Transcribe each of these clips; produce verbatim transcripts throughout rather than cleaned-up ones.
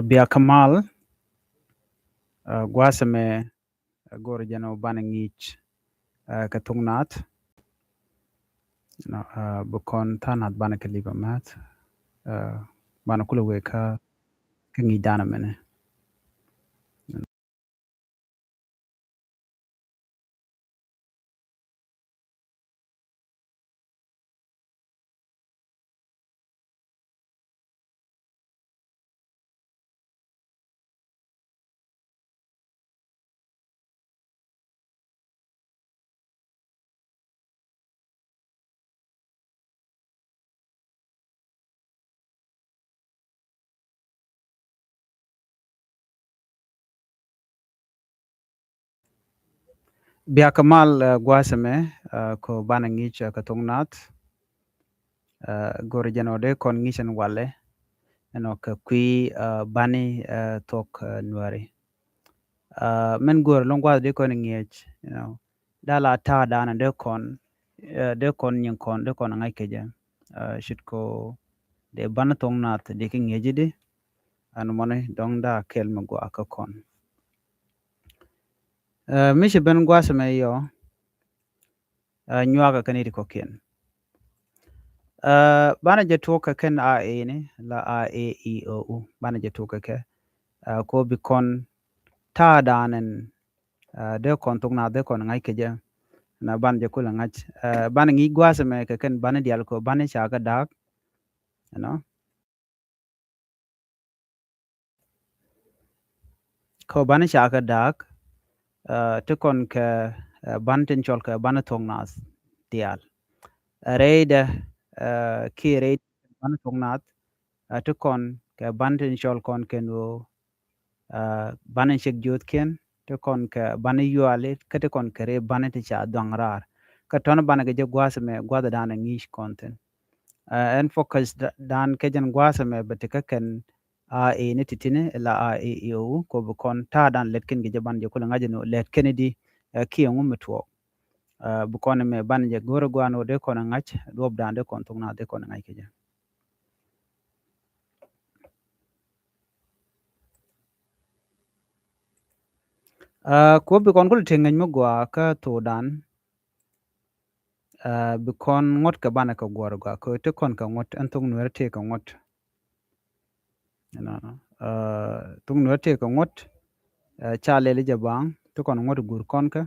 Bia kɛ mal, ɛ, gua̱a̱th ɛmɛ, ɛ, go̱o̱rä jɛn ɔ banɛ ŋi̱i̱c, ɛ, kɛ thok naath. Nɔ, ɛ, bi kɔn tha̱a̱ŋ naath banɛ kɛ li̱p ɛ määth, ɛ, banɛ kulɛ wee kä, kä ŋi̱i̱c danɛ mɛnɛ. Bia kɛ mal, ɛ, gua̱a̱th ɛmɛ, ɛ, kɔ banɛ ŋi̱i̱c, ɛ, kɛ thok naath. Ɛ, go̱o̱rä jɛn ɔ dee kɔn ŋi̱i̱c ɛn walɛ ɛnɔ kɛ kui̱, ɛ, bani, ɛ, thok, ɛ, nuääri. Ɛ, min go̱o̱rä lɔ̱ŋ gua̱a̱th dee kɔn ŋi̱i̱c, you know, dee la ta̱a̱ danɛ dee kɔn, ɛ, dee kɔn nyin kɔn, dee kɔn ŋa̱c kɛ jɛ. Ɛ, ce̱tkɔ dee bani thok naath dee kɛ ŋi̱i̱c i̱di, ɛn mɔni dɔ̱ŋ dee kɛl mi gɔaa kä kɔn. Ɛ, mi ci ben gua̱a̱th ɛmɛ yɔ, ɛ, nyuakä kɛn i̱ ti kɔ̱kiɛn. Ɛ, banɛ jɛ tuɔk kɛ kɛn a, e ni la a, e, i, o, u. Banɛ jɛ tuɔk kɛ kɛ, ɛ, kɔ bi kɔn ta̱a̱ danɛ, ɛ, dee kɔn thok naath dee kɔn ŋa̱c kɛ jɛ. Na banɛ jɛ kulɛ ŋa̱c. Ɛ, banɛ ŋi̱i̱c gua̱a̱th ɛmɛ kɛ kɛn bani diaal kɔ bani ca kɛ da̱a̱k. You know. Kɔ bani ca kɛ da̱a̱k, ɛ, ti kɔn kɛ, ɛ, bani tin cɔl kɛ bani thok naath diaal. Ɛ, rɛydɛ, ɛ, kiɛ rɛy bani thok naath, ɛ, ti kɔn kɛ bani tin cɔl kɔn kɛn ɣöö, ɛ, bani cik jiöthkiɛn, ti kɔn kɛ bani yuali, kä ti kɔn kɛ rɛy bani ti ca dhuaŋ raar. Kä tɔ̱ni banɛ kɛ jɛ gua̱a̱th ɛmɛ gua̱a̱th danɛ ŋi̱i̱c kɔn thi̱n. Ɛ, ɛn focus da-, dan kɛ jɛn gua̱a̱th ɛmɛ bɛ ti kä kɛn a, e ni ti̱ti̱ni la a, e, i, o, u, kɔ bi kɔn ta̱a̱ dan lɛt kɛn kɛ jɛ ban jɛ kulɛ ŋa̱c ɛn ɣöö lɛt kɛn i̱di, ɛ, kiɛ ŋu mi tuɔɔk. Ɛ, bi kɔn ɛmɛ ban jɛ go̱o̱rä gua̱a̱n ɣöö dee kɔn ɛ ŋa̱c duɔ̱ɔ̱p dan dee kɔn thok naath dee kɔn ɛ ŋa̱c kɛ jɛ. Ɛ, kɔ bi kɔn kulɛ ti ŋäc mi gɔaa kä thok dan, ɛ, bi kɔn ŋuɔ̱t kɛ banɛ kɛ guɔ̱ɔ̱r gɔaa kɛ ti kɔn kɛ ŋuɔ̱t, ɛn thok nuɛr tëë kɛ ŋuɔ̱t. Ɛnɔnɔ, ɛ, thok nuɛr tëë kɛ ŋuɔ̱t, ɛ, ca lɛl jɛ baŋ ti kɔn ŋuɔ̱t gur kɔn kɛ,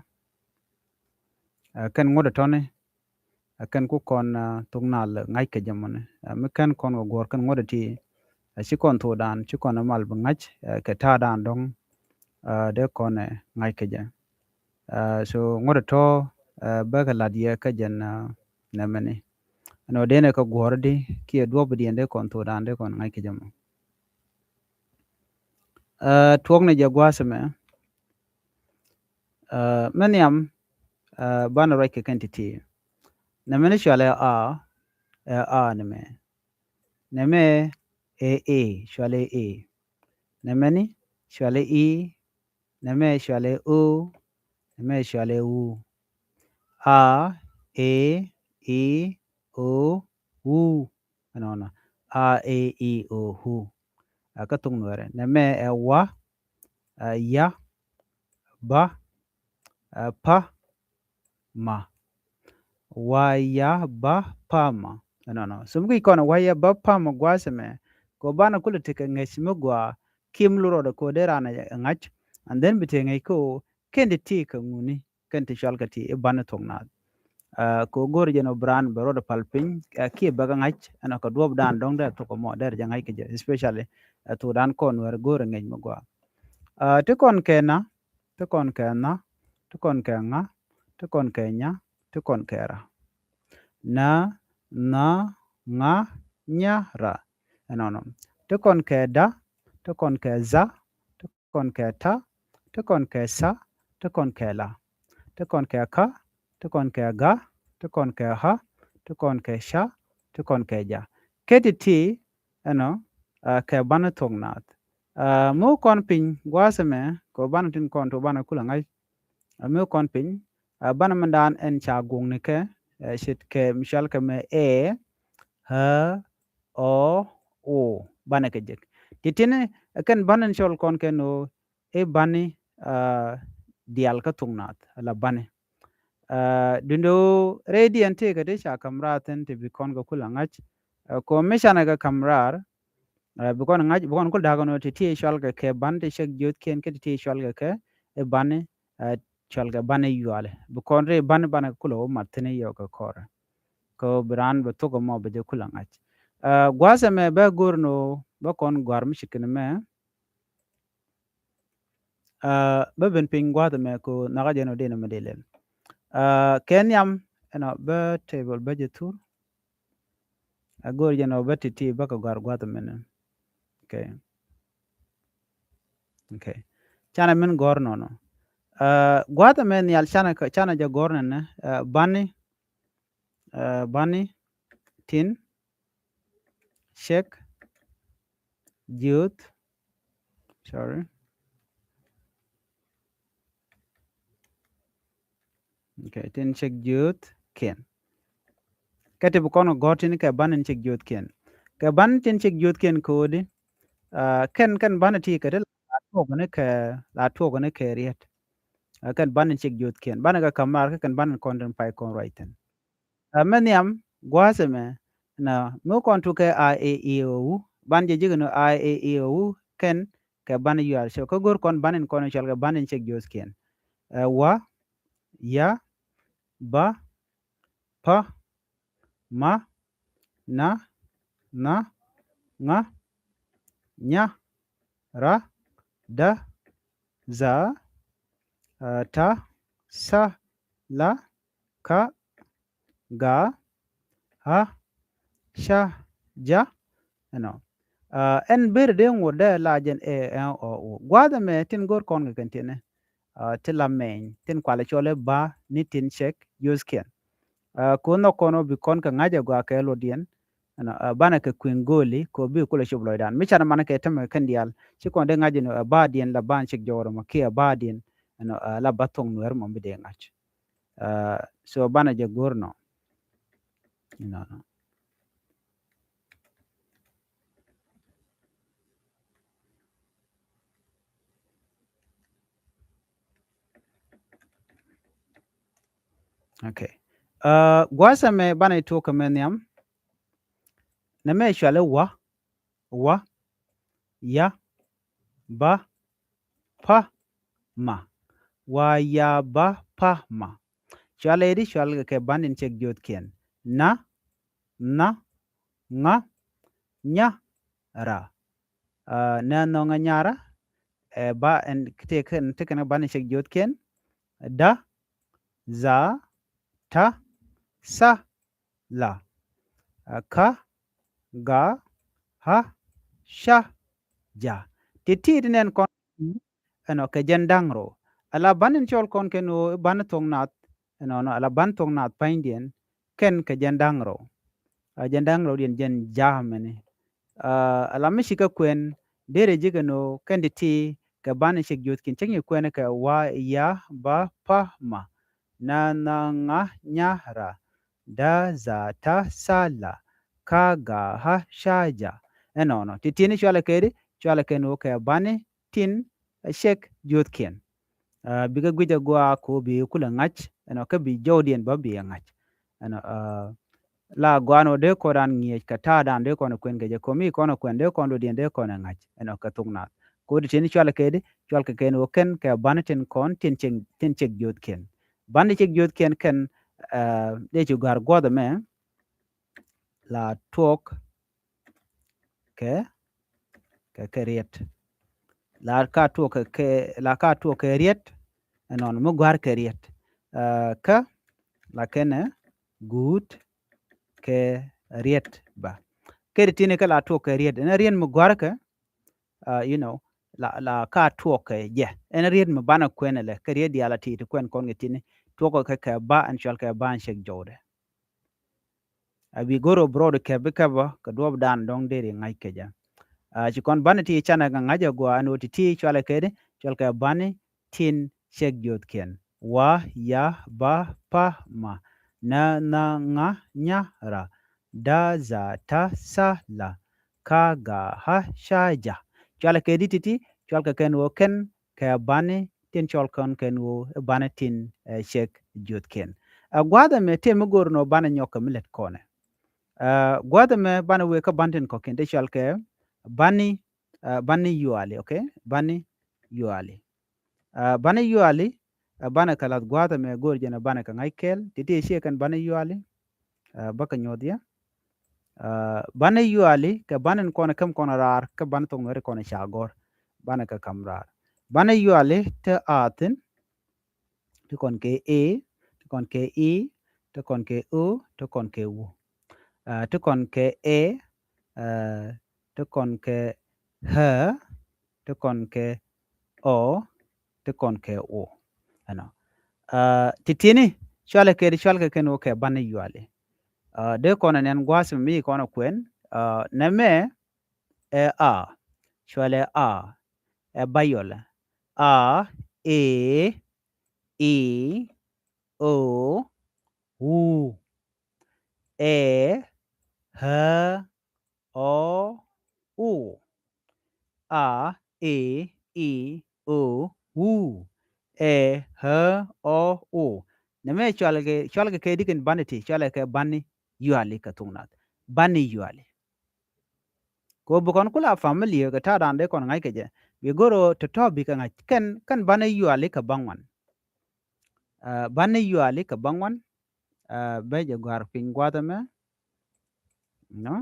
ɛ, kɛn ŋuɔ̱t tɔ̱ni, ɛ, kɛn ku kɔn, ɛ, thok naath ŋa̱c kɛ jɛ mɔni. Ɛ, mi kɛn kɔn kɛ guɔ̱ɔ̱r kɛn ŋuɔ̱t ti, ɛ, ci kɔn thok dan ci kɔn mal bi ŋa̱c, ɛ, kɛ ta̱a̱ dan dɔ̱ŋ, ɛ, dee kɔn, ɛ, ŋa̱c kɛ jɛ. Ɛ, so ŋuɔ̱t tɔ̱, ɛ, bä kɛ la̱t yɛ kä jɛn, ɛ, nɛmɛni. Ɛn ɣöö dee nɛ kɛ guɔ̱ɔ̱r di kiɛ duɔ̱ɔ̱p diɛn dee kɔn thok dan dee kɔn ŋa̱c kɛ jɛ mɔ. Ɛ, tuɔk ni jɛ gua̱a̱th ɛmɛ. Ɛ, mɛ nhiam, ɛ, banɛ ruac kɛ kɛn ti̱ti̱. Nɛmɛni cualɛ a, ɛ, a nɛmɛ. Nɛmɛ ɛ e, cualɛ e. Nɛmɛni cualɛ i. Nɛmɛ cualɛ o. Nɛmɛ cualɛ u. A, e, i, o, u. Ɛnɔnɔ. A, e, i, o, u. Ɛ, kä thok nuɛrɛ. Nɛmɛ ɛ wa, ɛ, ya, ba, ɛ, pa, ma. Wa, ya, ba, pa, ma. Ɛnɔnɔ. So mi guic kɔn wa, ya, ba, pa, ma gua̱a̱th ɛmɛ. Kɔ banɛ kulɛ tekɛ ŋäc mi gɔaa kiɛ mi lurɔɔdɛ kɔ dee raan ɛ ŋa̱c. And then bi tekɛ ŋäc kɔ kɛn ti ti kɛ ŋuni, kɛn ti cual kɛ ti i̱ bani thok naath. Ɛ, kɔ go̱o̱r jɛn ɔ bi raan bɛ rɔɔdɛ pal piny, ɛ, kiɛ bɛ kɛ ŋa̱c, ɛn ɔ kɛ duɔ̱ɔ̱p dan dɔ̱ŋ dee thok ɛmɔ dee rɛ jɛ ŋa̱c kɛ jɛ, especially, ɛ, thok dan kɔn wɛr go̱o̱r ɛ ŋäc mi gɔaa. Ɛ, ti kɔn kɛ na, ti kɔn kɛ nha, ti kɔn kɛ ŋa, ti kɔn kɛ nya, ti kɔn kɛ ra. Na, nha, ŋa, nya, ra. Ɛnɔnɔ. Ti kɔn kɛ da, ti kɔn kɛ dha, ti kɔn kɛ ta, ti kɔn kɛ tha, ti kɔn kɛ la. Ti kɔn kɛ ka, ti kɔn kɛ ga, ti kɔn kɛ ha, ti kɔn kɛ ca, ti kɔn kɛ ja. Kɛ ti ti, ɛnɔ, ɛ, kɛ bani thok naath. Ɛ, mi wä kɔn piny gua̱a̱th ɛmɛ, kɛ bani tin kɔn ti wä bani kulɛ ŋa̱c. Ɛ, mi wä kɔn piny, ɛ, bani mindan ɛn ca guɔ̱ŋni kɛ, ɛ, ce̱tkɛ mi cual kɛ mɛ ɛ, ɛ, ɔ, o, banɛ kɛ jek. Ti tini, ɛ kɛn bani cɔl kɔn kɛn ɣöö i̱ bani, ah, diaal kä thok naath, ala bani. Ah, dundo rɛydiɛn tëëkɛ ti ca ka̱m raar thi̱n ti bi kɔn kɛ kulɛ ŋa̱c. Ah, kɔ mi canɛ kɛ ka̱m raar, ah, bi kɔn ŋa̱c, bi kɔn kul da̱a̱k ɛn ɣöö ti ti cɔal kɛ kɛ bani ti cɛk jiöthkiɛn kä ti ti cɔal kɛ kɛ i̱ bani, ah, cɔal kɛ bani yuali. Bi kɔn ri bani banɛ kɛ kulɛ wä mat thi̱n i̱ yɔk kɛ kɔrɛ. Kɛ bi raan bɛ thok ɛmɔ bɛ jɛ kulɛ ŋa̱c. Ah, gua̱a̱th ɛmɛ bä go̱r ni ɣöö bä kɔn gɔ̱a̱r mi ci kɛn mɛ. Ah, bä ben piny gua̱a̱th ɛmɛ kɛ ɣöö nhɔakä jɛ ni ɣöö dee ni mɛ dee lɛl. Ah, kɛ nhiam ɛnɔ bä table bä jɛ thur. A go̱r jɛ ni ɣöö bä ti̱ti̱ bä kɛ gɔ̱a̱r gua̱a̱th ɛmɛ ni. Okay. Okay. Canɛ min gɔ̱r nɔnɔ. Ah, gua̱a̱th ɛmɛ nhial canɛ kɛ, canɛ jɛ gɔ̱r nɛnɛ, ah, bani, ah, bani tin cɛk jiöth. Sorry. Okay, tin cɛk jiöthkiɛn. Kä ti bi kɔn gɔ̱r tin kɛ bani tin cɛk jiöthkiɛn. Kɛ bani tin cɛk jiöthkiɛn ko̱di, ah, kɛn, kɛn bani ti kɛ ti la tuɔk ni kɛ, la tuɔk ni kɛ riet. Ah, kɛn bani tin cɛk jiöthkiɛn. Bani kɛ ka̱m raar kä kɛn bani kɔn tin pay kɔn ruac thi̱n. Ah, mɛ nhiam gua̱a̱th ɛmɛ, na mi kɔn tuk kɛ a, e, i, o, u, ban jɛ ji̱ kɛ ni a, e, i, o, u, kɛn kɛ bani yual. So kä go̱r kɔn bani kɔn cɔal kɛ bani cɛk jiöthkiɛn. Ah, wa, ya, ba, pa, ma, na, nha, ŋa, nya, ra, da, dha, ah, ta, tha, la, ka, ga, ha, ca, ja, ɛnɔ. Ah, ɛn ber dee ŋot dee la jɛn ɛ, ɛ, ɔ, o. Gua̱a̱th ɛmɛ tin go̱r kɔn kɛ kɛn tiɛnɛ. Ah, ti la mɛny, tin kualɛ cɔl i̱ bani tin cɛk jiöthkiɛn. Ah, kɛ ɣöö nhɔk kɔn ɣöö bi kɔn kɛ ŋa̱c ɛ gɔaa kɛ luɔtdiɛn, ɛnɔ, ah, banɛ kɛ kui̱ŋ gööli kɛ ɣöö bi kulɛ cop lɔcdan. Mi canɛ manɛ kɛ tämɛ kɛn diaal, ci kɔn dee ŋa̱c ɛn ɣöö ɛ badiɛn la ban cɛk jɔwrɛ mɔ kiɛ ɛ badiɛn, ɛnɔ, ah, la ba thok Nuɛr mɔ mi dee ŋa̱c. Ah, so banɛ jɛ go̱r nɔ. Nɔ, nɔ. Okay. Ah, gua̱a̱th ɛmɛ banɛ tuɔk kɛ mɛ nhiam. Nɛ mɛ cuali wa, wa, ya, ba, pa, ma. Wa, ya, ba, pa, ma. Cuali di cual kɛ bani cɛk jiöthkiɛn. Na, nha, ŋa, nya, ra. Ah, na, nha, ŋa, nya, ra. Ɛ ba ɛn ti kɛn, ti kɛn bani cɛk jiöthkiɛn. Da, dha, ta, tha, la. Ah, ka, ga, ha, ca, ja. Ti ti ti nɛn kɔn ɛnɔ kɛ jɛn da̱ŋ rɛw. Ala bani cɔl kɔn kɛn ɣöö bani thok naath, ɛnɔnɔ, ala bani thok naath pa̱nydiɛn kɛn kɛ jɛn da̱ŋ rɛw. Ah, jɛn da̱ŋ rɛwdiɛn jɛn ja mɛni. Ah, ala mi ci kɛ kuɛn derɛ ji̱ kɛn ɣöö kɛn ti ti kɛ bani cɛk jiöthkiɛn cäŋ ci kuɛn kɛ wa, ya, ba, pa, ma, na, nha, ŋa, nya, ra, da, dha, ta, tha, la, ka, ga, ha, ca, ja. Ɛnɔnɔ. Ti ti ni cualɛ kɛ di, cualɛ kɛn ɣöö kɛ bani tin cɛk jiöthkiɛn. Ah, bikɛ guic a gɔaa kɛ ɣöö bi kulɛ ŋa̱c, ɛnɔ, kä bi jɔwdiɛn bä bi ɛ ŋa̱c. Ɛnɔ, ah, la gɔaa ni ɣöö dee kɔn raan ŋi̱eec kɛ ta̱a̱dan dee kɔn ɛ kuɛn kɛ jɛ, kɛ ɣöö mi kɔn ɛ kuɛn dee kɔn luɔtdiɛn dee kɔn ɛ ŋa̱c, ɛnɔ, kɛ thok naath. Kɛ ɣöö ti ti ni cualɛ kɛ di, cualɛ kɛ kɛn ɣöö kɛn kɛ bani tin kɔn tin cɛk, tin cɛk jiöthkiɛn. Bani cɛk jiöthkiɛn kɛn, ah, dee ci gɔ̱a̱r gua̱a̱th ɛmɛ la tuɔk kɛ, kɛ, kɛ riet. La ka tuɔk kɛ, kɛ, la ka tuɔk kɛ riet, ɛnɔnɔ mi gɔ̱a̱r kɛ riet. Ah, kä la kɛnɛ guut kɛ riet bä. Kɛ ti ti ni kä la tuɔk kɛ riet. Ɛn riet mi gɔ̱a̱r kɛ, ah, you know, la, la ka tuɔk kɛ jɛ. Ɛn riet mi banɛ kuɛn ɛlɛ. Kɛ riet diaal a ti ti kuɛn kɔn kɛ ti ni. Tuɔk kɛ kɛ ba ɛn cual kɛ ba ɛn cɛk jɔwdɛ. A bi go̱r ɔ broad kɛp bi kɛp ɔ kɛ duɔp dan dɔ̱ŋ deri ŋa̱c kɛ jɛ. A ci kɔn bani ti canɛ kɛ ŋa̱c ɛ gɔaa ɛn ɣöö ti ti cualɛ kɛ di, cual kɛ bani tin cɛk jiöthkiɛn. Wa, ya, ba, pa, ma, na, nha, ŋa, nya, ra, da, dha, ta, tha, la, ka, ga, ha, ca, ja. Cɔalɛ kɛ di ti̱ti̱, cɔalkɛ kɛn ɣöö kɛn kɛ bani tin cɔl kɔn kɛn ɣöö i̱ bani tin, eh, cek jiöthkiɛn. Ɛ gua̱a̱th ɛmɛ tëë mi go̱o̱r ɛn ɣöö banɛ nyɔk kɛ mi lät kɔnɛ. Ɛ gua̱a̱th ɛmɛ banɛ wëë kä bani tin kɔ̱kiɛn tëë cɔalkɛ bani, ɛ bani yuali, okay? Bani yuali. Ɛ bani yuali, ɛ banɛ kɛ la̱th gua̱a̱th ɛmɛ go̱o̱r jɛn ɛ banɛ kɛ ŋa̱c kɛɛl, ti̱ti̱ ciɛ kɛn bani yuali. Ɛ bä kɛ nyuɔth yɛ. Ɛ bani yuali kɛ bani kɔn ɛ käm kɔn ɛ raar, kä bani thok nuɛri kɔn ɛ ca gɔ̱r. Banɛ kɛ ka̱m raar. Bani yuali te a thi̱n, te kɔn kɛ e, te kɔn kɛ i, te kɔn kɛ o, te kɔn kɛ u. Ɛ te kɔn kɛ ɛ, ɛ te kɔn kɛ ɣä, te kɔn kɛ ɔ, te kɔn kɛ o. Ɛnɔ. Ɛ ti̱ti̱ni cɔalɛ kɛ di cɔalkɛ kɛn ɣöö kɛ bani yuali. Ɛ dee kɔn ɛ nɛn gua̱a̱th mi kɔn ɛ kuɛn, ɛ nɛmɛ ɛ a, cɔalɛ a, ɛ bayɔl. A, e, i, o, u, ɛ, ɣä, ɔ, u. A, e, i, o, u, ɛ, ɣä, ɔ, u. Nɛmɛ cɔalkɛ, cɔalkɛ kɛ di kɛn bani ti, cɔalkɛ kɛ bani yuali kɛ thok nath. Bani yuali. Kɛ ɣöö bi kɔn kula familiar kɛ ta̱a̱dan dee kɔn ŋa̱c kɛ jɛ. Bi go̱r ɣöö tɔ̱tɔ̱ bikɛ ŋa̱c kɛn, kɛn bani yuali kɛ bäŋuan. Ɛ bani yuali kɛ bäŋuan. Ɛ bɛ jɛ gɔ̱a̱r piny gua̱a̱th ɛmɛ. Nɔ.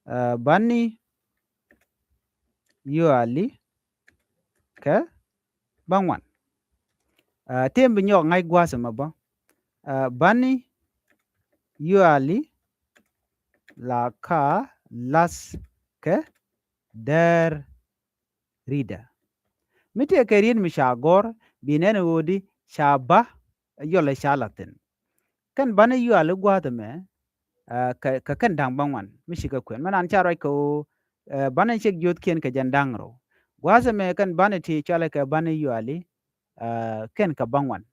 Ɛ bani yuali kɛ bäŋuan. Ɛ tëë mi bi nyɔk ŋa̱c gua̱a̱th ɛmɛ bä. Ɛ bani yuali la ka la̱th kɛ däär ri̱tdä. Mi tëë kɛ riet mi ca gɔ̱r, bi nɛn ɣöö di ca ba yɔl ɛ ca la̱th thi̱n. Kɛn bani yuali gua̱a̱th ɛmɛ, ɛ kɛ, kɛ kɛn da̱ŋ bäŋuan mi cikɛ kuɛn. Mɛn an ca ruac kɛ ɣöö, ɛ bani cek jiöthkiɛn kɛ jɛn da̱ŋ rɛw. Gua̱a̱th ɛmɛ kɛn bani ti cɔalɛ kɛ bani yuali, ɛ kɛn kɛ bäŋuan.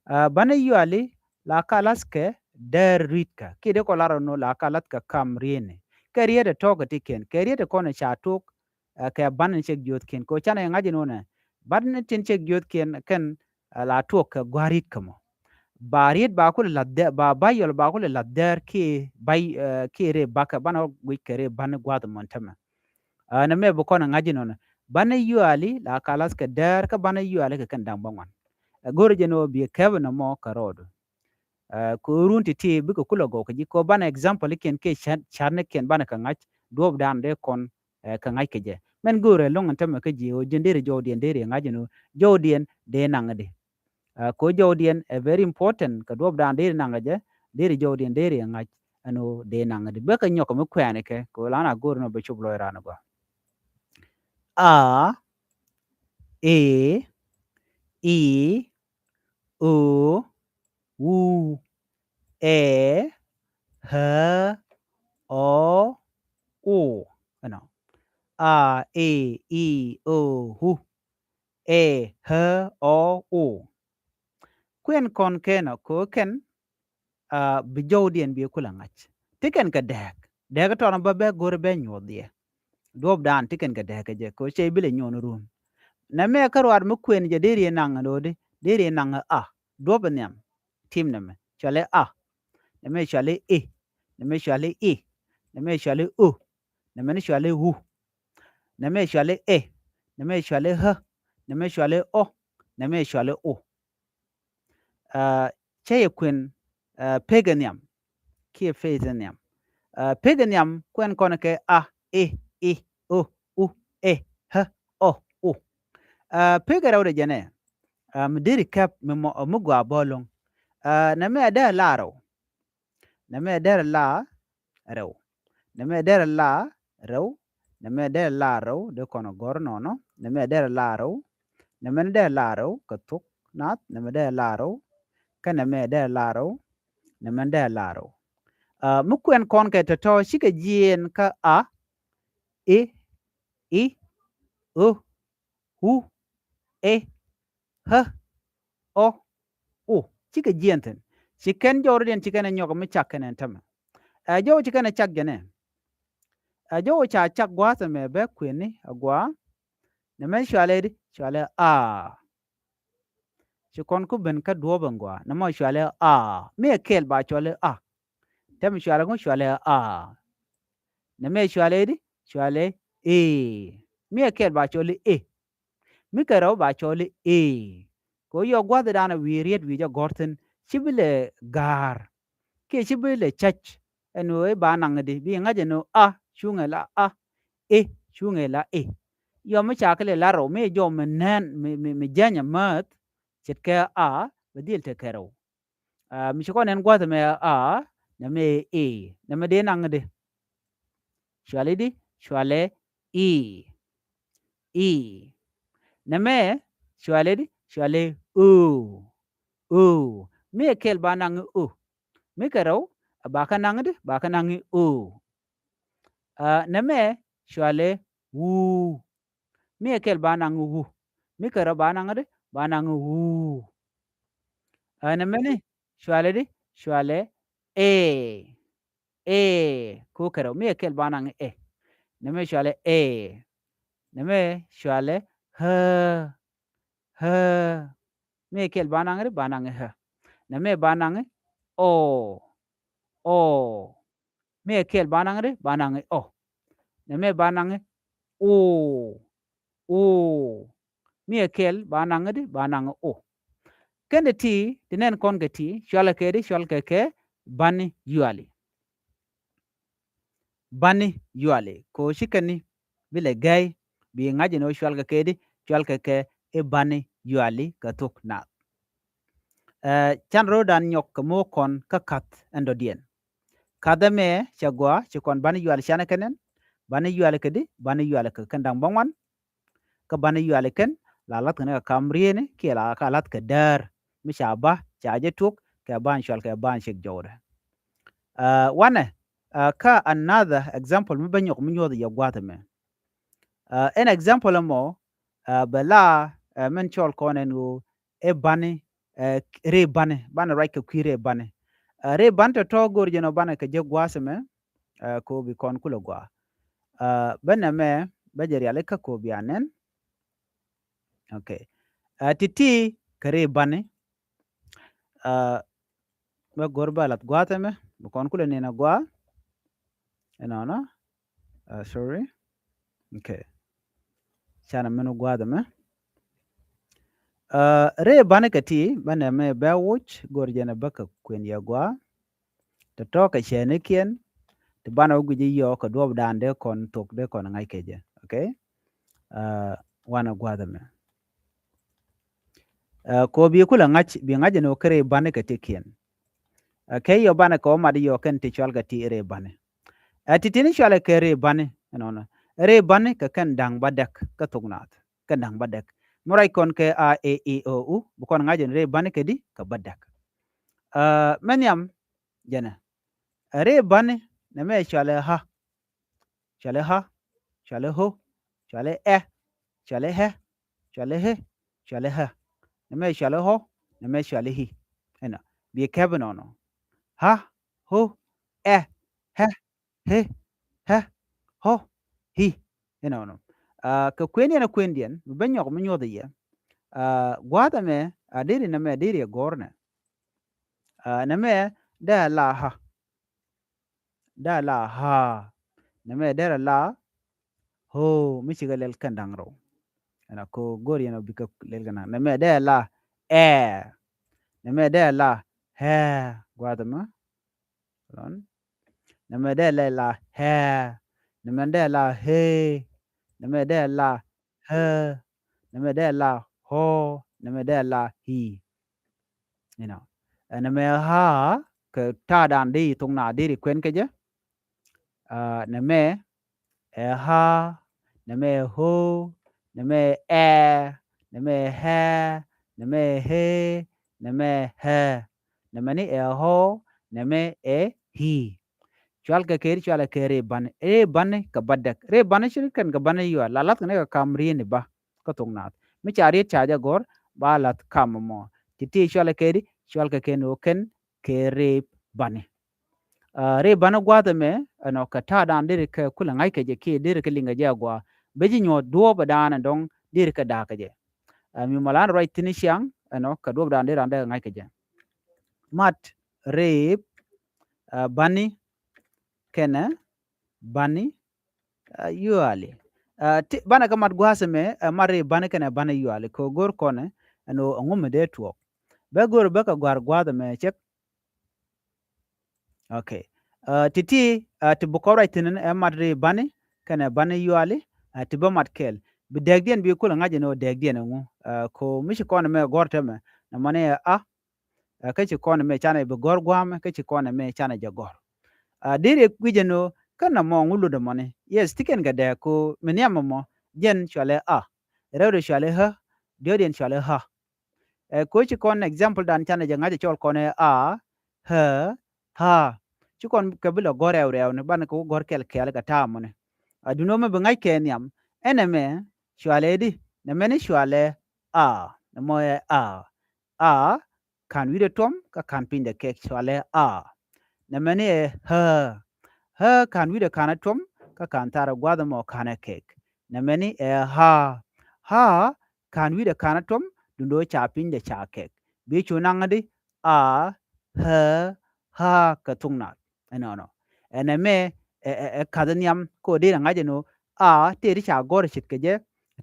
Ɛ bani yuali la ka la̱th kɛ däär ri̱tkä. Kiɛ dee kɔ lar ɔnɔ la ka la̱th kɛ kam rieni. Kɛ riet ɛ tɔ̱ kɛ ti kɛn. Kɛ riet ɛ kɔn ɛ ca tok, ɛ kɛ bani cek jiöthkiɛn. Kɛ ɣöö canɛ ŋa̱c inɔnɛ. Bani tin cek jiöthkiɛn kɛn, ɛ la tuɔk kɛ gua̱a̱r ri̱tkä mɔ. Ba riet ba kulɛ la̱th däär, ba bayɔl ba kulɛ la̱th däär kiɛ bay, ɛ kiɛ rɛy bakä banɛ wä guic kɛ rɛy bani gua̱a̱th ɛmɔ ɛn tämɛ. Ɛ nɛmɛ bi kɔn ɛ ŋa̱c inɔnɛ. Bani yuali la ka la̱th kɛ däär kä bani yuali kɛ kɛn da̱ŋ bäŋuan. Ɛ go̱rɛ jɛn ɣöö bi kɛp inɔ mɔ kɛ rɔɔdu. Ɛ kɛ ɣöö run ti̱ti̱ bikɛ kulɛ gɔw kɛ ji̱ kɛ ɣöö banɛ example kiɛn kiɛ cat, catnikiɛn banɛ kɛ ŋa̱c duɔ̱ɔ̱pdan dee kɔn, ɛ kɛ ŋa̱c kɛ jɛ. Mɛn go̱rɛ lo̱ŋ ɛn tämɛ kä ji̱ ɣöö ji̱n deri jɔwdiɛn deri ŋa̱c ɛn ɣöö jɔwdiɛn dee naŋ di. Ɛ kɛ ɣöö jɔwdiɛn ɛ very important kɛ duɔ̱ɔ̱pdan deri naŋ kɛ jɛ, deri jɔwdiɛn deri ŋa̱c ɛn ɣöö dee naŋ di. Bikɛ nyɔk mi kuɛɛnikɛ kɛ ɣöö lan a go̱r ɛn ɣöö bɛ cop lɔc raan gɔaa. A, e, i, o, u, ɛ, ɣä, ɔ, u. Ɛnɔ. A, e, i, o, u, ɛ, ɣä, ɔ, u. Kuɛn kɔn kɛn ɔ kɛ ɣöö kɛn, a, bi jɔwdiɛn bi kulɛ ŋa̱c. Ti kɛn kɛ dääk. Dääk tɔnɔ bä bɛ go̱r bɛ nyuɔth yɛ. Duɔ̱ɔ̱pdan ti kɛn kɛ dääk kɛ jɛ kɛ ɣöö cɛ bi lɛ nyuɔn run. Nɛmɛ kä ruaat mi kuɛn jɛ deri naŋ ɛn ɣöö di, deri naŋ a. Duɔ̱ɔ̱p nhiam. Tim nɛmɛ. Cɔali a. Nɛmɛ cɔali i. Nɛmɛ cɔali i. Nɛmɛ cɔali o. Nɛmɛ ni cɔali u. Nɛmɛ cɔali ɛ. Nɛmɛ cɔali ɣä. Nɛmɛ cɔali ɔ. Nɛmɛ cɔali u. Ɛ, cä yɛ kuɛn, ɛ, pekɛ nhiam kiɛ pekɛ nhiam. Ɛ, pekɛ nhiam kuɛn kɔn kɛ a, i, i, o, u, ɛ, ɣä, ɔ, u. Ɛ, pekɛ rɛw dee jɛnɛ, ɛ, mi deri kɛp mi mɔ, mi gɔaa bä lo̱ŋ. Ɛ, nɛmɛ dee la rɛw. Nɛmɛ dee la rɛw. Nɛmɛ dee la rɛw. Nɛmɛ dee la rɛw. Dee kɔn gɔr nɔnɔ. Nɛmɛ dee la rɛw. Nɛmɛ dee la rɛw kɛ thok nath. Nɛmɛ dee la rɛw. Kä nɛmɛ dee la rɛw. Nɛmɛ dee la rɛw. Ɛ, mi kuɛn kɔn kɛ tɔ̱tɔ̱ cikɛ jiɛɛn kä a, i, i, o, u, ɛ, ɣä, ɔ, u. Cikɛ jiɛɛn thi̱n. Ci kɛn jɔwdiɛn ci kɛn ɛ nyɔk mi cak kɛn ɛn tämɛ. Ɛ, jɔw ci kɛn ɛ cak jɛnɛ. Ɛ jɔw ca cak gua̱a̱th ɛmɛ bɛ kuëni a gua̱a̱. Nɛ mɛ cualɛ di, cualɛ a. Ci kɔn ku ben kä duɔ̱ɔ̱p ɛn gua̱a̱. Nɛ mɛ cualɛ a. Mi ɛ kɛl ba cualɛ a. Tɛm cualɛ ŋu cualɛ a. Nɛ mɛ cualɛ di, cualɛ e. Mi ɛ kɛl ba cualɛ e. Mi kɛ rɛw ba cɔl i̱ e. Kɛ ɣöö yɔ gua̱thdan a wi̱i̱ riet wi̱i̱ jɛ gɔ̱r thi̱n, ci bi lɛ ga̱a̱r kiɛ ci bi lɛ cäc. Ɛn ɣöö i̱ ba naŋ di bi ŋa̱c ɛn ɣöö a cuŋɛ la a, e cuŋɛ la e. Yɔ mi ca kɛ lɛ la rɛw mi jɔw mi nɛn mi, mi, mi jäny amäth ce̱tkɛ a bɛ dhil tekɛ rɛw. Ah, mi ci kɔn nɛn gua̱th ɛmɛ a, nɛ mɛ e, nɛ mɛ dee naŋ di. Cuali di, cualɛ i, i. Nɛ mɛ cualɛ di, cualɛ o, o. Mi ɛ kɛl ba naŋ o. Mi kɛ rɛw ba kä naŋ di, ba kä naŋ o. Ah, nɛ mɛ cualɛ wu. Mi ɛ kɛl ba naŋ wu. Mi kɛ rɔ ba naŋ di, ba naŋ wu. Ah, nɛ mɛni cualɛ di, cualɛ e, e. Ko kɛ rɔ mi ɛ kɛl ba naŋ e. Nɛ mɛ cualɛ e. Nɛ mɛ cualɛ hɛ, hɛ. Mi ɛ kɛl ba naŋ di, ba naŋ hɛ. Nɛ mɛ ba naŋ o, o. Mi ɛ kɛl ba naŋ di, ba naŋ o. Nɛ mɛ ba naŋ o, o. Mi ɛ kɛl ba naŋ di, ba naŋ o. Kɛn di ti, ti nɛn kɔn kɛ ti, cualɛ kɛ di, cualɛ kɛ kɛ bani yuali. Bani yuali. Ko ci kɛn ni bi lɛ gɛy, bi ŋa̱c ɛn ɣöö cualɛ kɛ kɛ di, cualɛ kɛ kɛ i̱ bani yuali kɛ thok naath. Eh, can ro̱o̱dan nyɔk kɛ mo̱o̱k kɔn kä ka̱th ɛn dɔ̱diɛn. Ka̱th ɛmɛ cɛ gɔaa, ci kɔn bani yuali canɛ kɛ nɛn, bani yuali kɛ di, bani yuali kɛ kɛn da̱ŋ bäŋuan. Kä bani yuali kɛn la la̱th kɛn kɛ kam rieni kiɛ la ka la̱th kɛ däär. Mi ca ba ca jɛ tuɔk kɛ ban cual kɛ ban cik jɔwdɛ. Ah, wanɛ, ah, kä another example mi bä nyɔk mi nyuɔth yɛ gua̱th ɛmɛ. Ah, ɛn example ɛmɔ, ah, bɛ la, ah, min cɔl kɔn ɛn ɣöö ɛ bani, eh, rëë bani, banɛ ruac kɛ kui̱ rëë bani. Ah, rëë bani tɔ̱tɔ̱ go̱o̱r jɛn ɔ banɛ kɛ jek gua̱a̱th ɛmɛ, eh, kɛ ɣöö bi kɔn kulɛ gua̱a̱. Ah, bä nɛmɛ bä jɛ rialikä kɛ ɣöö bia nɛn. Ok. Ah, ti̱ti̱ kɛ rëë bani. Ah, bä go̱r bä lath gua̱a̱th ɛmɛ bi kɔn kulɛ nɛn a gua̱a̱. Ɛnɔnɔ. Ah, sorry. Ok. Canɛ min wä gua̱a̱th ɛmɛ. Ah, rëë bani kɛ ti bä nɛmɛ bɛ wuc go̱r jɛn ɛ bä kɛ kuën yɛ gua̱a̱. Tɔ̱tɔ̱ kɛ cɛɛnikiɛn ti banɛ wä guic i̱ yɔɔk kɛ duɔ̱ɔ̱pdan dee kɔn thok dee kɔn ŋa̱c kɛ jɛ. Ok. Ah, wanɛ gua̱a̱th ɛmɛ. Ah, kɛ ɣöö bi kulɛ ŋa̱c, bi ŋa̱c ɛn ɣöö kɛ rëë bani kɛ tikiɛn. Ah, kɛ yɔ banɛ kɛ wä mat i̱ yɔɔk kɛn ti cual kɛ ti rëë bani. Ah, ti tini cualɛ kɛ rëë bani ɛnɔnɔ. Rëë bani kɛ kɛn da̱ŋ bädäk kä thok naath. Kɛn da̱ŋ bädäk. Mi ruac kɔn kɛ a, e, i, o, u bi kɔn ŋa̱c ɛn rëë bani kɛ di kɛ bädäk. Ah, mɛ nhiam jɛnɛ. Rëë bani nɛmɛ cualɛ ha. Cualɛ ha. Cualɛ ho. Cualɛ ɛ. Cualɛ hɛ. Cualɛ he. Cualɛ hɛ. Nɛmɛ cualɛ hɔ. Nɛmɛ cualɛ hi. Ɛnɔ. Bi kɛp ɛnɔnɔ. Ha. Ho. Ɛ. Hɛ. He. Hɛ. Hɔ. Hi. Ɛnɔnɔ. Ah, kɛ kuëndiɛn ɛ kuëndiɛn mi bä nyɔk mi nyuɔth yɛ. Ah, gua̱a̱th ɛmɛ a deri nɛmɛ deri ɛ gɔ̱rnɛ. Ah, nɛmɛ dee a la ha. Dee a la ha. Nɛmɛ dee a la ho. Mi cikɛ lɛl kɛn da̱ŋ rɛw. Ɛnɔ ko go̱r yɛn ɔ bikɛ lɛl kɛn da̱ŋ. Nɛmɛ dee a la ɛ. Nɛmɛ dee a la hɛ. Gua̱a̱th ɛmɛ. Lɔn. Nɛmɛ dee lɛ la hɛ. Nɛmɛ dee la he. Nɛmɛ dee la hɛ. Nɛmɛ dee la hɔ. Nɛmɛ dee la hi. You know. Ɛ nɛmɛ ha kɛ ta̱a̱dan di thok naath deri kuɛn kɛ jɛ. Ah, nɛmɛ ɛ ha, nɛmɛ ɛ ho, nɛmɛ ɛ ɛ, nɛmɛ ɛ hɛ, nɛmɛ ɛ he, nɛmɛ ɛ hɛ. Nɛmɛ ni ɛ ho, nɛmɛ ɛ hi. Cual kɛ kɛ ri cual kɛ rëë bani. Rëë bani kɛ bädäk. Rëë bani ci ri kɛn kɛ bani yual. La lath kɛ ni kɛ kam rieni ba. Kä thok naath. Mi ca riet ca jɛ gɔ̱r, ba lath kam mɔ. Ti ti cual kɛ ri, cual kɛ kɛ ni wä kɛn kɛ rëë bani. Ri bani gua̱a̱th ɛmɛ ɛnɔ kɛ ta̱a̱ dan deri kɛ kulɛ ŋa̱c kɛ jɛ kiɛ deri kɛ liŋ kɛ jɛ agua. Bɛ ji̱ nyuɔ̱th duɔ̱ɔ̱p ɛ dan ɛ dɔ̱ŋ deri kɛ da̱a̱k kɛ jɛ. Mi mɔ lan ruac thi̱n ciaŋ ɛnɔ kɛ duɔ̱ɔ̱p dan deri dan dee kɛ ŋa̱c kɛ jɛ. Mat rip bani kɛnɛ bani yuali. Ti banɛ kɛ mat gua̱a̱th ɛmɛ ɛ mat rip bani kɛnɛ bani yuali kɛ go̱r kɔnɛ ɛnɔ ɛŋu mi dee tuɔɔk. Bɛ go̱r bä kɛ gua̱a̱r gua̱a̱th ɛmɛ cɛk. Ok. Ti ti ti bi kɔp ruac thi̱n ɛ mat rip bani kɛnɛ bani yuali. Ti bä mat kɛl bi dɛɛkdiɛn bi kulɛ ŋa̱c ɛn ɣöö dɛɛkdiɛn ɛŋu. Ko mi ci kɔn ɛmɛ gɔ̱r tɛmɛ nɛ mɔni ɛ a. Kä ci kɔn ɛmɛ canɛ bi gɔ̱r gua̱a̱mɛ kä ci kɔn ɛmɛ canɛ jɛ gɔ̱r. Deri ɛ guic ɛn ɣöö kä nɛ mɔ ŋu lotdɛ mɔni yes ti kɛn kɛ dɛɛk ko mi nhiam ɛmɔ jɛn cualɛ a. Rɛwdɛ cualɛ ɣä. Diɔ̱ɔ̱diɛn cualɛ ɣä. Ɛ ko ci kɔn example dan canɛ jɛ ŋa̱c ɛ cɔl kɔn ɛ a ɣä ɣä. Ci kɔn kɛ bi lɛ gɔ̱r rɛw rɛw ni banɛ kɛ wä gɔ̱r kɛl kɛl kɛ ta̱a̱ mɔni. A duundɛ mɛ bi ŋa̱c kɛ nhiam ɛn ɛmɛ cualɛ di nɛ mɛni cualɛ a nɛ mɔ ɛ a. A ka̱n wi̱cdɛ tuɔ̱m kä ka̱n pinydɛ kɛk cualɛ a. Nɛ mɛni ɛ ɣä ɣä ka̱n wi̱cdɛ ka̱n ɛ tuɔ̱m kä ka̱n thaarɛ gua̱a̱th ɛmɔ ka̱n ɛ kɛk. Nɛ mɛni ɛ ɣä ɣä ka̱n wi̱cdɛ ka̱n ɛ tuɔ̱m duundɛ ca pinydɛ ca kɛk. Bi cu naŋ di a ɣä ɣä kɛ thuk naath. Ɛnɔnɔ ɛn ɛmɛ ɛ ka̱th nhiam kä deri ŋa̱c ɛn ɣöö a tëë ti ca gɔ̱r ce̱tkɛ jɛ.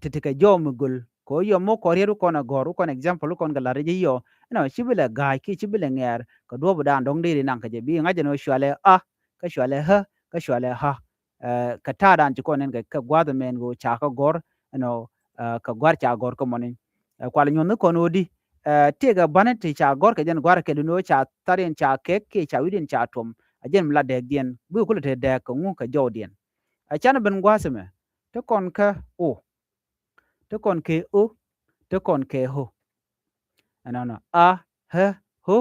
Ti ti kɛ jɔw mi göl kɛ ɣöö yɔm mi kɔn riet wä kɔn ɛ gɔ̱r wä kɔn example wä kɔn kɛ la̱t rɛc yɔ. Ɛnɔ ci bi lɛ ga̱a̱c kiɛ ci bi lɛ ŋɛɛr kɛ duɔ̱ɔ̱p dan dɔ̱ŋ deri naŋ kɛ jɛ bi ŋa̱c ɛn ɣöö cualɛ a kä cualɛ ɣä kä cualɛ ɣä. Kɛ ta̱a̱ dan ci kɔn nɛn kɛ kɛ gua̱a̱th ɛmɛn kɛ ɣöö ca kɛ gɔ̱r ɛnɔ kɛ gua̱a̱r ca gɔ̱r kä mɔni. Kual nyuɔ̱n ni kɔn ɣöö di tëëkɛ bani ti ca gɔ̱r kɛ jɛn gua̱a̱r kɛ duni ɣöö ca thariɛn ca kɛk kiɛ ca wi̱cdiɛn ca tuɔ̱m. A jɛn mi la dɛɛkdiɛn bi kulɛ te dɛɛk kɛ ŋu kɛ jɔwdiɛn. A canɛ ben gua̱a̱th ɛmɛ ti kɔn kɛ o ti kɔn kɛ o ti kɔn kɛ o. Ɛnɔnɔ a ɣä o.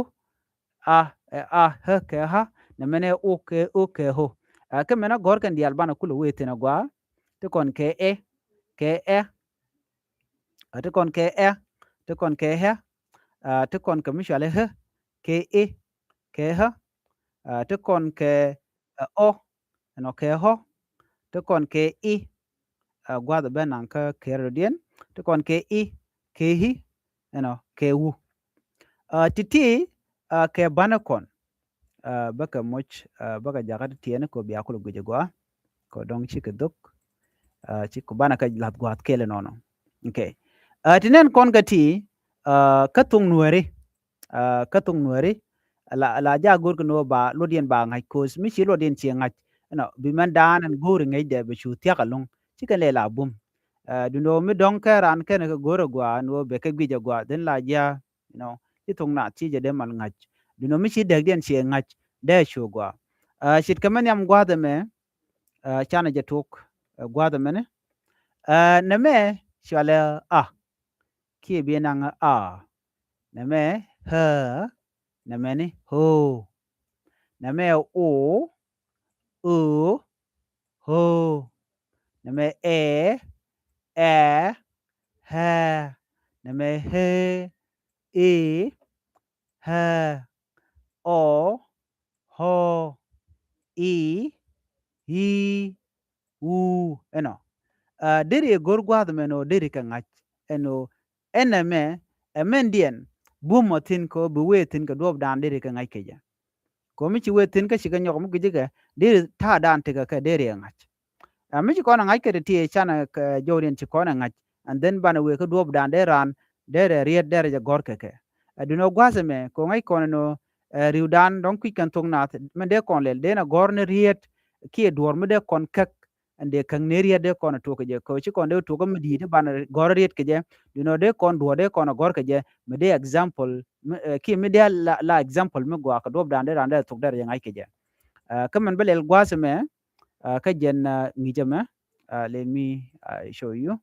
A ɛ a ɣä kɛ ɣä nɛ mɛnɛ o kɛ o kɛ o. Ɛ kä mɛnɛ gɔ̱r kɛn diaal banɛ kulɛ wee thi̱n agua. Ti kɔn kɛ ɛ kɛ ɛ. Ɛ ti kɔn kɛ ɛ ti kɔn kɛ ɛ. Ɛ ti kɔn kɛ mi cualɛ ɣä kɛ ɛ kɛ ɣä. Ɛ ti kɔn kɛ ɛ ɔ ɛnɔ kɛ ɣɔ. Ti kɔn kɛ i. Ɛ gua̱a̱th ɛ ben naŋ kä kɛ rɛwdiɛn ti kɔn kɛ i kɛ i̱ ɛnɔ kɛ wu. Ɛ ti ti ɛ kɛ banɛ kɔn. Ɛ bäkɛ moc ɛ bäkɛ jakä ti tiɛɛni kɛ bia kulɛ guic agua. Kɛ dɔ̱ŋ cikɛ dhok ɛ ci kɛ banɛ kɛ la̱th gua̱a̱th kɛl ɛnɔnɔ. Ok. Ɛ ti nɛn kɔn kɛ ti ɛ kä thok nuääri. Kä thok nuääri la la ja go̱r kɛ ni wä ba luɔt yɛn ba ŋa̱c ko̱o̱th mi ci luɔt yɛn ciɛ ŋa̱c. Ɛnɔ bi mɛn daan ɛn go̱o̱ri ŋäcdɛ bɛ cu thia̱k ɛlɔ̱ŋ ci kɛn lɛ la bum. Duundɛ wä mi dɔ̱ŋ kɛ raan kɛn kɛ go̱o̱r agua ni wä bɛ kɛ guic agua dhin la jia. You know ci thok naath ci jɛ dee mal ŋa̱c. Duundɛ wä mi ci dɛkdiɛn ciɛ ŋa̱c dee cu gua. Ce̱tkɛ mɛ nhiam gua̱a̱th ɛmɛ. Canɛ jɛ tok gua̱a̱th ɛmɛni. Nɛmɛ cualɛ a. Kiɛ bi naŋ a. Nɛmɛ ɣä. Nɛmɛni ɣöö. Nɛmɛ o. Ö. Ɣöö. Nɛmɛ ɛ. Ɛ. Ɛ. Nɛmɛ ɣee. Ëë. Ɛ. Ɔ. Ɣɔɔ. I. I̱. Wu. Ɛnɔ deri ɛ go̱r gua̱a̱th ɛmɛn ɣöö deri kɛ ŋa̱c. Ɛn ɣöö ɛn ɛmɛ ɛ mɛndiɛn bumɔ thi̱n kɛ ɣöö bi wee thi̱n kɛ duɔ̱ɔ̱p daan deri kɛ ŋa̱c kɛ jɛ. Kɛ ɣöö mi ci wee thi̱n kä cikɛ nyɔk mi gui̱ci kɛ deri ta̱a̱ daan tekɛ kɛ deri ɛ ŋa̱c. Ɛ mi ci kɔn ɛ ŋa̱c kɛ ti ti ɛ canɛ kɛ jɔwdiɛn ci kɔn ɛ ŋa̱c. And then banɛ wee kä duɔ̱ɔ̱p daan dee raan dee rɛ riet dee rɛ jɛ gɔ̱r kɛ kɛ. Ɛ duundɛ gua̱a̱th ɛmɛ kɛ ɣöö ŋäc kɔn ɛn ɣöö ɛ ri̱wdan dɔ̱ŋ kui̱c kɛn thok naath mɛn dee kɔn lɛl dee nɛ gɔ̱r ni riet kiɛ duɔ̱ɔ̱r mi dee kɔn käk. Ɛn dee käk ni riet dee kɔn ɛ tuɔk kɛ jɛ kɛ ɣöö ci kɔn dee tuɔk mi di̱i̱t i̱ banɛ gɔ̱r riet kɛ jɛ. Duundɛ dee kɔn duɔ̱ɔ̱r dee kɔn ɛ gɔ̱r kɛ jɛ mi dee example kiɛ mi dee la example mi gɔaa kɛ duɔ̱ɔ̱p daan dee raan dee thok dee rɛ jɛ ŋa̱c kɛ jɛ. Kä mɛn bä lɛl gua̱a̱th ɛmɛ kä jɛn ŋi̱cä mɛ. Let me show you.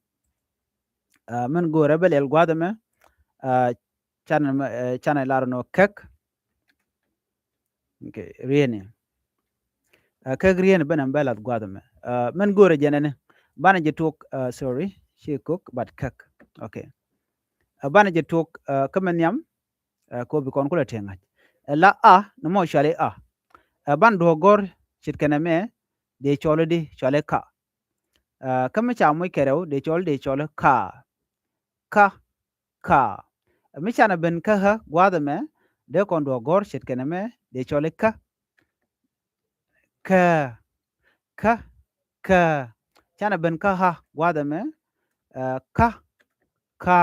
Mɛn go̱o̱rɛ bä lɛl gua̱a̱th ɛmɛ. Canɛ canɛ lar nɔ käk. Okay, rieni. Käk rieni bä nɛ bä lath gua̱a̱th ɛmɛ. Mɛn go̱o̱rɛ jɛn ɛni banɛ jɛ tuɔk. Sorry, ci kok but käk. Okay. Banɛ jɛ tuɔk kä mɛ nhiam. Ɛ kɛ ɣöö bi kɔn kulɛ tëë ŋa̱c. Ɛ la a ni mɔ cuali a. Ɛ, ban duɔ̱ɔ̱k gɔ̱r ce̱tkɛ nɛmɛ, dee cɔl i̱di, cɔal i̱ ka. Ɛ, kä mi ca moc kɛ rɛw, dee cɔl, dee cɔl i̱ ka. Ka, ka. Ɛ, mi canɛ ben kä ɣä gua̱a̱th ɛmɛ, dee kɔn duɔ̱ɔ̱k gɔ̱r ce̱tkɛ nɛmɛ, dee cɔl i̱ kä. Kä, kä, kä. Canɛ ben kä ɣä gua̱a̱th ɛmɛ, ɛ, kä, kä.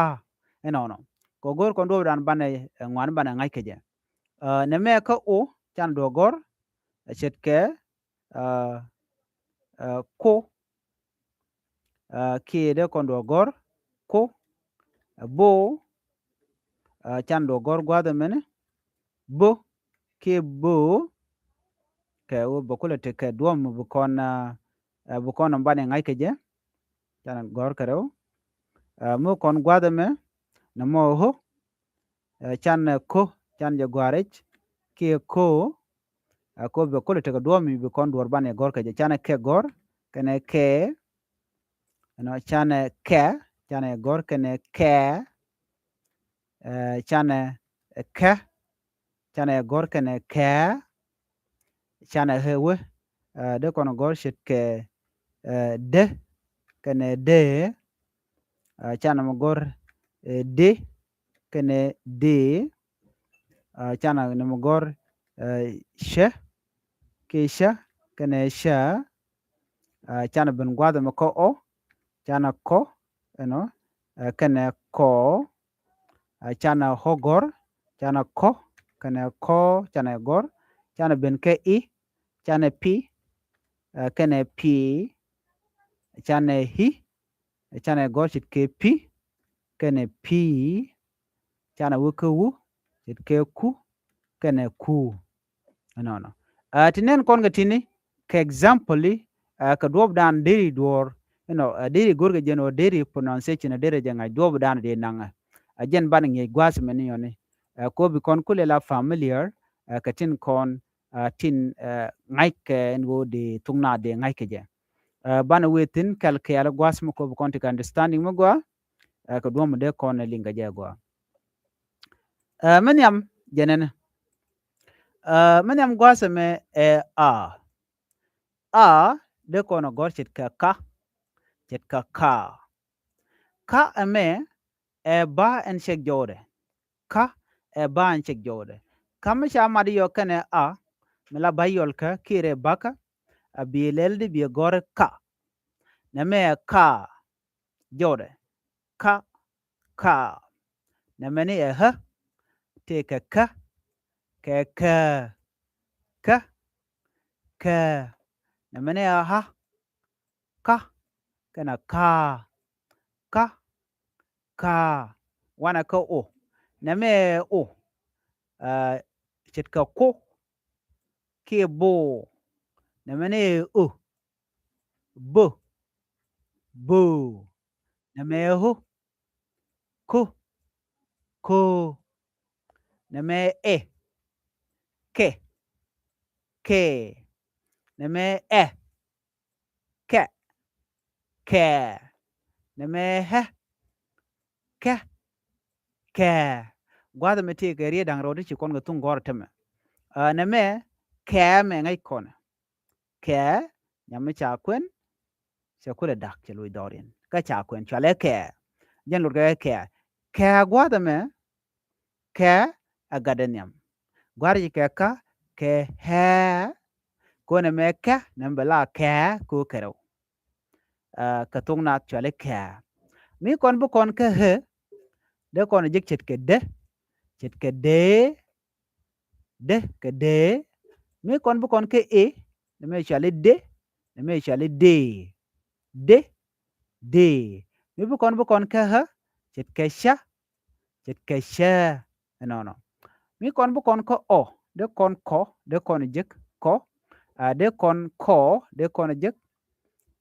Ɛnɔnɔ. Kɛ go̱r kɔn duɔ̱ɔ̱pdan banɛ, ɛ, ŋuan banɛ ŋa̱c kɛ jɛ. Ɛ, nɛmɛ kä o, canɛ duɔ̱ɔ̱k gɔ̱r, ɛ, ce̱tkɛ, ɛ, ɛ, ko. Ɛ, kiɛ dee kɔn duɔ̱ɔ̱k gɔ̱r, ko. Ɛ, bo, ɛ, canɛ duɔ̱ɔ̱k gɔ̱r gua̱a̱th ɛmɛni, bo, kiɛ bo. Kɛ ɣöö bɛ kulɛ tekɛ duɔ̱ɔ̱p mi bi kɔn, ɛ, ɛ, bi kɔn banɛ ŋa̱c kɛ jɛ. Canɛ gɔ̱r kɛ rɛw. Ɛ, mi kɔn gua̱a̱th ɛmɛ, nɛmɔ ɣöö, ɛ, canɛ ko, canɛ jɛ gɔ̱a̱r i̱c, kiɛ ko. Ɛ, ko bɛ kulɛ tekɛ duɔ̱ɔ̱p mi bi kɔn duɔ̱ɔ̱r banɛ gɔ̱r kɛ jɛ. Canɛ kɛ gɔ̱r kɛnɛ kɛ. Ɛnɔ, canɛ kɛ, canɛ gɔ̱r kɛnɛ kɛ. Ɛ, canɛ kɛ, canɛ gɔ̱r kɛnɛ kɛ. Canɛ ɣä wee, ɛ, dee kɔn gɔ̱r ce̱tkɛ, ɛ, dee kɛnɛ dee. Ɛ, canɛ mɛ gɔ̱r, ɛ, dee kɛnɛ dee. Ɛ, canɛ nɛmɛ gɔ̱r, ɛ, cä kiɛ cä kɛnɛ cä. Ɛ, canɛ ben gua̱a̱th ɛmɛ kä ɔ, canɛ kɔ, ɛnɔ, ɛ, kɛnɛ kɔ. Ɛ, canɛ ɣä gɔ̱r, canɛ kɔ kɛnɛ kɔ, canɛ gɔ̱r. Canɛ ben kä i, canɛ pi, ɛ, kɛnɛ pi. Canɛ hi, ɛ, canɛ gɔ̱r ce̱tkɛ pi kɛnɛ pi. Canɛ wee kä wu, ce̱tkɛ ku kɛnɛ ku. Ɛnɔnɔ. Ɛ, ti nɛn kɔn kɛ ti̱ni, kɛ example, ɛ, kɛ duɔ̱ɔ̱pdan deri duɔ̱ɔ̱r, you know, ɛ, deri go̱rkɛ jɛn ɣöö deri pronunciation, ɛ, deri jɛ ŋa̱c duɔ̱ɔ̱pdan dee naŋ. Ɛ, jɛn banɛ ŋi̱eec gua̱a̱th mɛni yɔ̱ni. Ɛ, ko bi kɔn kulɛ la familiar, ɛ, kɛ tin kɔn, ɛ, tin, ɛ, ŋa̱ckɛ ɛn ɣöö dee thuk naath dee ŋa̱ckɛ jɛ. Ɛ, banɛ wee thi̱n kɛl kɛɛl gua̱a̱th mi ko bi kɔn tekɛ understanding mi gɔaa, ɛ, kɛ duɔ̱ɔ̱p mi dee kɔn ɛ liŋ kɛ jɛ gɔaa. Ɛ, mi nhiam jɛn ɛn. Ɛ, mi nhiam gua̱a̱th ɛmɛ ɛ a. A, dee kɔn ɛ gɔ̱r ce̱tkɛ ka, ce̱tkɛ ka. Ka ɛmɛ ɛ ba ɛn cɛk jɔwdɛ. Ka ɛ ba ɛn cɛk jɔwdɛ. Ka mi ca mat yɔk kɛnɛ a, mi la ba yɔl kä kiɛ rɛ bakä, a bi lɛl di bi gɔ̱r ka. Nɛmɛ ɛ ka, jɔwdɛ. Ka, ka. Nɛmɛni ɛ ɣä, tëëkɛ kä, kɛ kä, kä, kä. Nɛmɛni ɛ ɣä, ka, kɛnɛ ka, ka, ka. Wanɛ kä o. Nɛmɛ ɛ o. Ɛ, ce̱tkɛ ko kiɛ bo. Nɛmɛni ɛ o. Bo, bo. Nɛmɛ ɛ ɣö, ko, ko. Nɛmɛ ɛ ɛ, kɛ, kɛ. Nɛmɛ ɛ ɛ, kɛ, kɛ. Nɛmɛ ɛ ɛ, kɛ, kɛ. Gua̱a̱th ɛmɛ tëëkɛ riet da̱ŋ rɛw ti ci kɔn kɛ thuŋ gɔ̱r ɛ täämɛ. Ɛ, nɛmɛ kɛ mɛ ŋäc kɔn. Kɛ, nyam mi ca kuɛn, cɛ kulɛ da̱k, cɛ loc dhɔriɛn. Kä ca kuɛn, cualɛ kɛ. Jɛn lot kɛ kɛ. Kɛ gua̱a̱th ɛmɛ, kɛ ɛ gatdɛ nhiam. Gua̱a̱th ci kɛ kä, kɛ ɛ. Kɔn ɛmɛ kɛ, nɛmɛ bɛ la kɛ, ko kɛ rɛw. Ɛ, kɛ thok naath cuali kɛ. Mi kɔn bi kɔn kä ɣä, dee kɔn jek ce̱tkɛ dee, ce̱tkɛ dee, dee kɛ dee. Mi kɔn bi kɔn kä ɛ, nɛmɛ cuali dee, nɛmɛ cuali dee, dee, dee. Mi bi kɔn bi kɔn kä ɣä, ce̱tkɛ cä, ce̱tkɛ cä. Ɛnɔnɔ. Mi kɔn bi kɔn kä ɔ, dee kɔn kɔ, dee kɔn jek kɔ. Ɛ, dee kɔn kɔ, dee kɔn jek.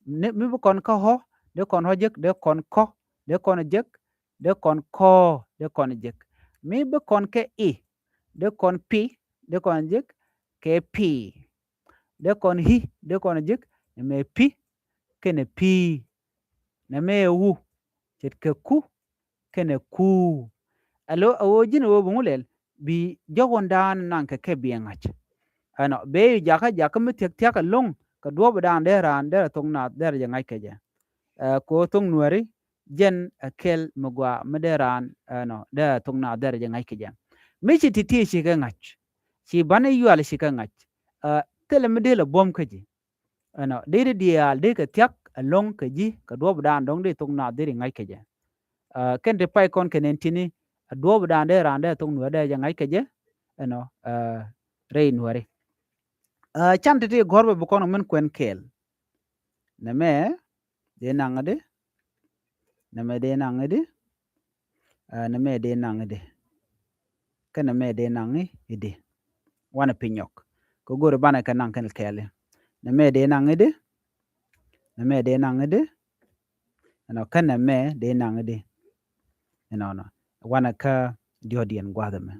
Ni, mi bi kɔn kä ɣɔ, dee kɔn ɣɔ jek, dee kɔn kɔ, dee kɔn jek, dee kɔn kɔ, dee kɔn jek. Mi bi kɔn kä i, dee kɔn pi, dee kɔn jek kɛ pi. Dee kɔn hi, dee kɔn jek, nɛmɛ pi, kɛnɛ pi. Nɛmɛ ɛ wu, ce̱tkɛ ku, kɛnɛ ku. Alo, a ɣöö ji̱n ɣöö bi ŋu lɛl, bi jɔk wändan naŋ kɛ kɛ biɛ ŋa̱c. Ɛnɔ, bee jakä, jakä mi thiäk thiäk ɛlɔ̱ŋ kɛ duɔ̱ɔ̱p dan dee raan dee rɛ thok naath dee rɛ jɛ ŋa̱c kɛ jɛ. Ɛ, kɛ ɣöö thok nuääri jɛn ɛ kɛl mi gɔaa mi dee raan, ɛnɔ, dee rɛ thok naath dee rɛ jɛ ŋa̱c kɛ jɛ. Mi ci ti̱ti̱ ci kɛ ŋa̱c, ci banɛ yual ci kɛ ŋa̱c. Ɛ, thilɛ mi dee lɛ buɔ̱m kä ji̱. Ɛnɔ, dee di diaal dee kɛ thia̱k ɛlɔ̱ŋ kɛ ji̱ kɛ duɔ̱ɔ̱p dan dɔ̱ŋ dee thok naath dee ri ŋa̱c kɛ jɛ. Ɛ, kɛn ti pay kɔn kɛ nɛn ti̱ni, ɛ, duɔ̱ɔ̱p dan dee raan dee thok nuääri dee jɛ ŋa̱c kɛ jɛ. Ɛnɔ, ɛ, rɛy nuääri. Ɛ, can ti̱ti̱ gɔ̱r bɛ bi kɔn min kuɛn kɛɛl. Nɛmɛ dee naŋ i̱di. Nɛmɛ dee naŋ i̱di. Ɛ, nɛmɛ dee naŋ i̱di. Kä nɛmɛ dee naŋ i̱di. Wanɛ piny nyɔk. Kɛ go̱ri banɛ kɛ naŋ kɛn kɛɛli. Nɛmɛ dee naŋ i̱di. Nɛmɛ dee naŋ i̱di. Ɛnɔ, kä nɛmɛ dee naŋ i̱di. Ɛnɔnɔ. Wanɛ kä diɔ̱ɔ̱diɛn gua̱a̱th ɛmɛ.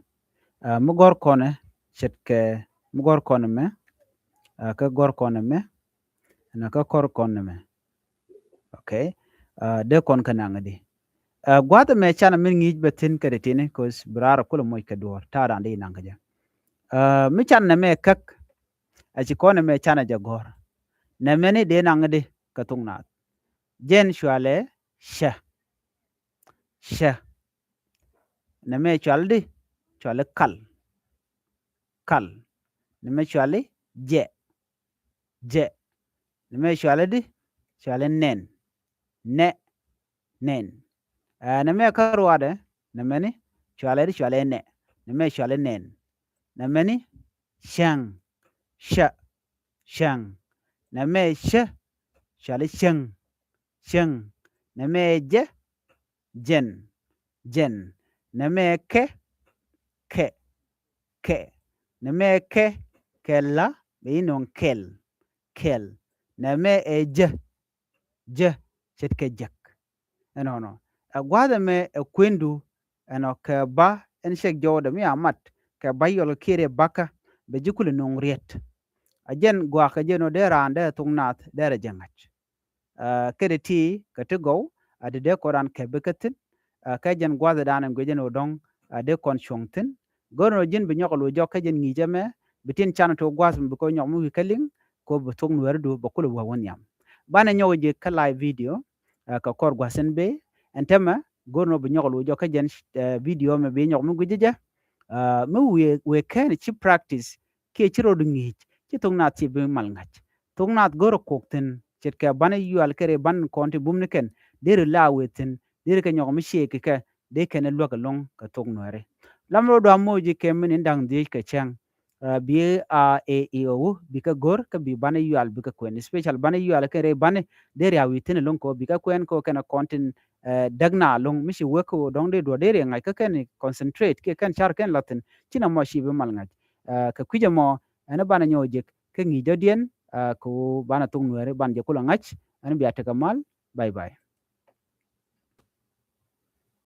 Ɛ, mi gɔ̱r kɔnɛ ce̱tkɛ, mi gɔ̱r kɔnɛ mɛ. Ɛ, kä gɔ̱r kɔnɛ mɛ. Ɛnɔ, kä kɔr kɔnɛ mɛ. Okay. Ɛ, dee kɔn kä naŋ i̱di. Ɛ, gua̱a̱th ɛmɛ canɛ min ŋi̱i̱c bɛ thi̱n kɛ ti ti̱ni, 'cause bi raar kulɛ moc kɛ duɔ̱ɔ̱r ta̱a̱ raan dee naŋ kä jɛ. Ɛ, mi can nɛmɛ käk, a ci kɔn nɛmɛ canɛ jɛ gɔ̱r. Nɛmɛ ni dee naŋ i̱di kɛ thok naath. Jɛn cualɛ cä. Cä. Nɛmɛ cualɛ i̱di, cualɛ kal. Kal. Nɛmɛ cualɛ jɛ. Jɛ. Nɛmɛ cualɛ i̱di, cualɛ nɛn. Nɛ. Nɛn. Ɛ, nɛmɛ kä ruaadɛ, nɛmɛ ni cualɛ i̱di, cualɛ nɛ. Nɛmɛ cualɛ nɛn. Nɛmɛ ni cäŋ. Cä. Cäŋ. Nɛmɛ cä. Cualɛ cäŋ. Cäŋ. Nɛmɛ jɛ. Jɛn. Jɛn. Nɛmɛ kɛ. Kɛ. Kɛ. Nɛmɛ kɛ. Kɛ la, bɛ inɔŋ kɛl. Kɛl. Nɛmɛ ɛ jä. Jä. Ce̱tkɛ jek. Ɛnɔnɔ. Ɛ gua̱a̱th ɛmɛ ɛ kuendu, ɛnɔ, kɛ ba ɛn cɛk jɔwdɛ mi a mat, kɛ ba yɔl kɛ kiɛt ɛ bakä, bɛ ji̱ kulɛ nuŋ riet. A jɛn gua̱a̱k kɛ jɛn ɔ dee raan dee thok naath dee rɛ jɛ ŋa̱c. Ɛ, kɛ ti ti kɛ ti gɔw, a ti dee kɔn raan kɛ bi kä thi̱n. Ɛ, kɛ jɛn gua̱a̱th dan ɛn guic jɛn ɔ dɔ̱ŋ, a dee kɔn cuɔ̱ŋ thi̱n. Go̱r nɔ ji̱n bi nyɔk a luɔ jɔk kä jɛn ŋi̱i̱cä mɛ, bi tin canɛ ti gua̱a̱th mi bi kɔ nyɔk mi wi̱i̱ kä liŋ, kɔ bi thok nuääri du bɛ kulɛ wä wä nhiam. Banɛ nyɔk ji̱ kä live video, ɛ, kɛ kɔr gua̱a̱th in bee, ɛn tämɛ, go̱r nɔ bi nyɔk a luɔ jɔk kä jɛn, ɛ, video mɛ bi nyɔk mi gui̱c jɛ. Ɛ, mi wëë, wëë kɛn ci practice, kiɛ ci rot ŋi̱i̱c, ci thok naath ci bi mal ŋa̱c. Thok naath go̱r a kok thi̱n, ce̱tkɛ banɛ yual kɛ rɛy ban kɔn ti bum ni kɛn, deri la wëë thi̱n, deri kɛ nyɔk mi ciek kɛ, dee kɛn luäk ɛlɔ̱ŋ kɛ thok nuääri. Lam rɔ dua moc ji̱ kɛ min in da̱ŋ dhiec kɛ cäŋ. Ɛ, bi a, ɛ, i, o, wu, bi kɛ go̱r, kä bi banɛ yual, bi kɛ kuɛn. Especially banɛ yual kɛ rɛy banɛ, dee riaw wi̱i̱ thi̱n ɛlɔ̱ŋ kɔ, bi kɛ kuɛn kɔ kɛn kɔn tin, ɛ, däk na ɛlɔ̱ŋ, mi ci wek kɔ dɔ̱ŋ dee duɔ, dee riɛ ŋa̱c kä kɛn concentrate, kiɛ kɛn car kɛn la̱thi̱n, ci na mɔ ci bi mal ŋa̱c. Ɛ, kɛ kui̱c ɛmɔ, ɛn banɛ nyɔk jek, kä ŋi̱i̱c dɔ̱diɛn, ɛ, kɛ wu banɛ thok nuääri, banɛ jɛ kulɛ ŋa̱c, ɛn bia tekɛ mal, bye bye.